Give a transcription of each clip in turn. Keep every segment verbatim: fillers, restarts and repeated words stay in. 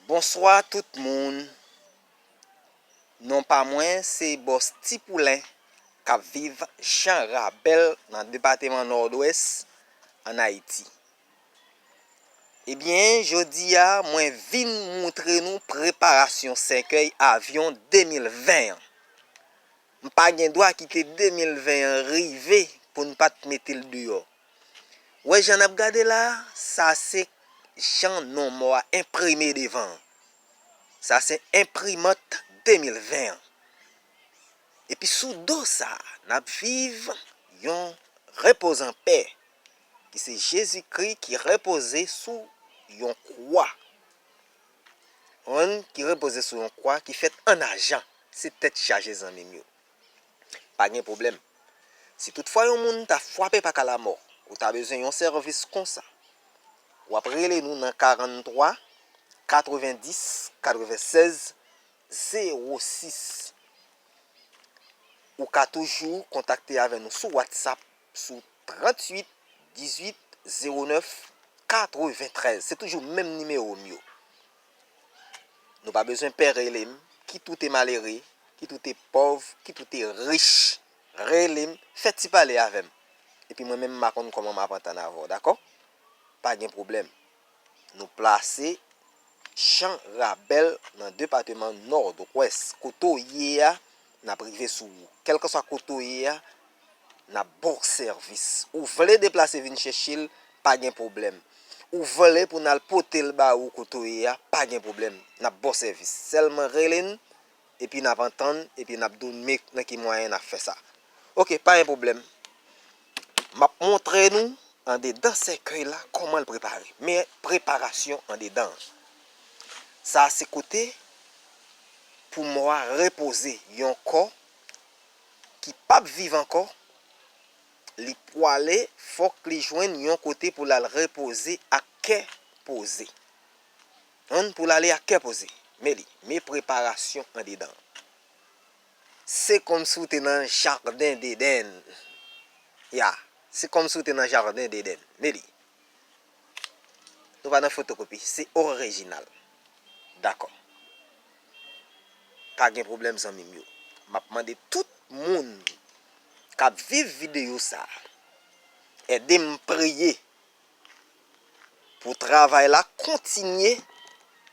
Bonswa tout moun. Non pa mwen se Bòs Ti Poulen k ap viv Jan Rabèl nan depatman Nòdwès ann Ayiti. Ebyen, jodi a, mwen vin moutre nou preparasyon sèkèy avyon de mil ven an. M pa gen dwa kite de mil ven an rive pou n pa t mete l deyò. Wè jan n ap gade la a, sa se jan non mò a enprime devan an. Sa se enprimant de mil ven an. Epi sou do sa a, n ap viv yon repoz an pè, ki se Jezikri ki repoze sou yon kwa. Yon ki repoze sou yon kwa ki fèt an ajan. Se tèt chaje, zanmi m yo. Pa gen pwoblèm. Si toutfwa yon moun ta frape pa ka lamò, ou ta bezwen yon sèvis konsa, w ap rele nou nan karannntwa, katrevenndis, katrevensèz, zewo sis. Ou ka toujou kontakte avè nou sou WhatsApp sou tranntuit, dizuit, zewo nèf, katreventrèz. Se toujou menm nimewo m yo. Nou pa bezwen pè rele m, kit ou te malere, kit ou te pòv, kit ou te rich, rele m, fè ti pale avè m. Epi mwen menm, m a konn kòman m ap antann avè w, dakò? Pa gen pwoblèm. Nou plase Jan Rabèl nan depatman Nòdwès. Kote w ye a, n ap rive sou ou. Kèlkanswa kote w ye a, n ap ba w sèvis. Ou vle deplase vin chèche l, pa gen pwoblèm. Ou vle pou n al pote l ba ou kote w ye a, pa gen pwoblèm. N ap ba w sèvis. Sèlman rele n, epi n ap antann, epi n ap di w men nan ki mwayen n ap fè sa. Oke, pa gen pwoblèm. M ap montre nou andedan sèkèy la kòman l prepare. Men preparasyon andedan an. Sa a se kote pou mò a repoze, yon kò ki p ap viv ankò, li pwale, fòk li jwenn yon kote pou l al repoze ak kè poze. Konprann? Pou l ale ak kè poze. Men li, men preparasyon andedan an. Se kòmsi w te nan jaden Edenn. Ya, se kòmsi w te nan jaden Edenn. Men li. Nou pa nan fotokopi, se orijinal. Dakò. Pa gen pwoblèm, zanmi m yo. M ap mande tout moun k ap viv videyo sa a, ede m priye pou travay la kontinye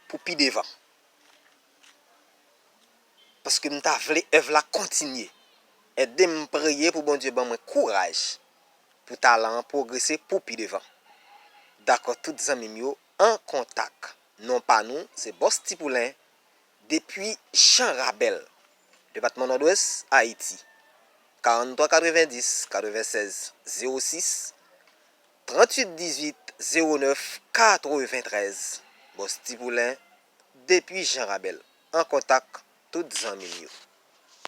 pou pi devan. Paske m ta vle èv la kontinye. Ede m priye pou Bondye ban mwen kouraj pou talan an pwogrese pou pi devan. Dakò, tout zanmi m yo, an kontak. Non pa nou, se Bòs Ti Poulen, depi Jan Rabèl, depatman Nòdwès, Ayiti. Karannntwa katrevenndis, katrevensèz, zewo sis, tranntuit dizuit, zewo nèf, katreventrèz. Bòs Ti Poulen, depi Jan Rabèl. An kontak, tout zanmi m yo.